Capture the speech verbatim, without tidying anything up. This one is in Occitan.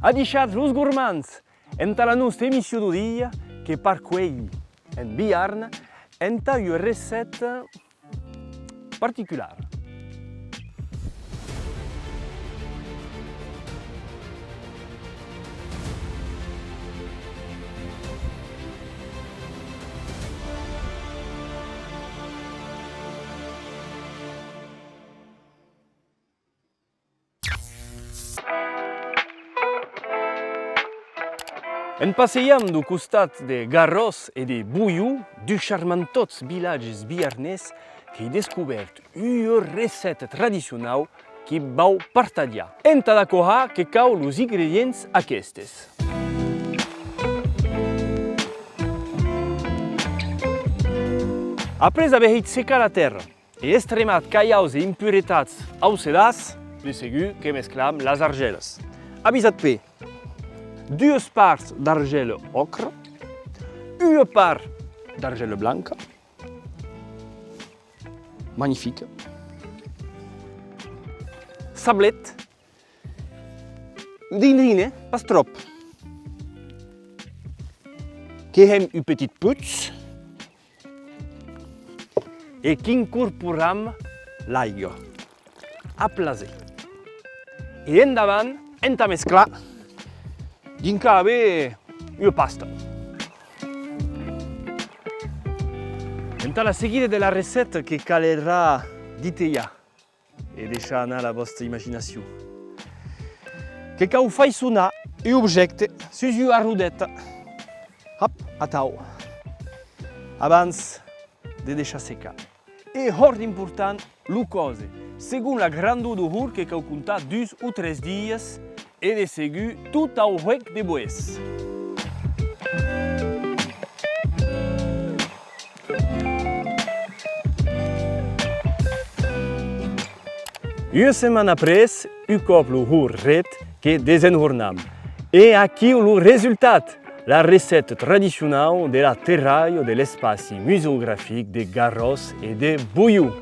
Adishatz los gormands! Entà la nosta emission deu dia que parcuelhi en Biarn entà ua receta particulara. En passejant deu costat de Garòs e de Bolhon, dus charmantòts vilatges biarnés, qu'èi descobèrt ua receta tradicionau que vau partatjar. Entad aquò har que cau los ingredients aquestes. Après aver hèit secar la tèrra, e estremat calhaus e impuretats au sedàs, de segur que mesclam las argèlas. Avisatz-pe, duas parts d'argèla òcra, ua part d'argèla blanca, magnifica, sablet, drin drin, eh? Pas tròp. Que hèm un petit puig e qu'incorporam l'aiga a plaser. E endavant entà mesclar dinc a aver ua pasta. Entà la seguida de la receta que calerà ditejar e deishar anar la vòsta imaginacion. Que cau faiçonar un objècte sus ua rodeta. Hòp, atau. Abans de deishar secar. E hòrt important, lo còser. Segon la grandor deu horn que cau comptar dus o tres dias e de segur tot au huec de boès. Ua setmana après, un còp lo horn ret, que desenhornam. E aquiu lo resultat, la receta tradicionau de la terralha de l'espaci museografic de Garòs e de Bolhon.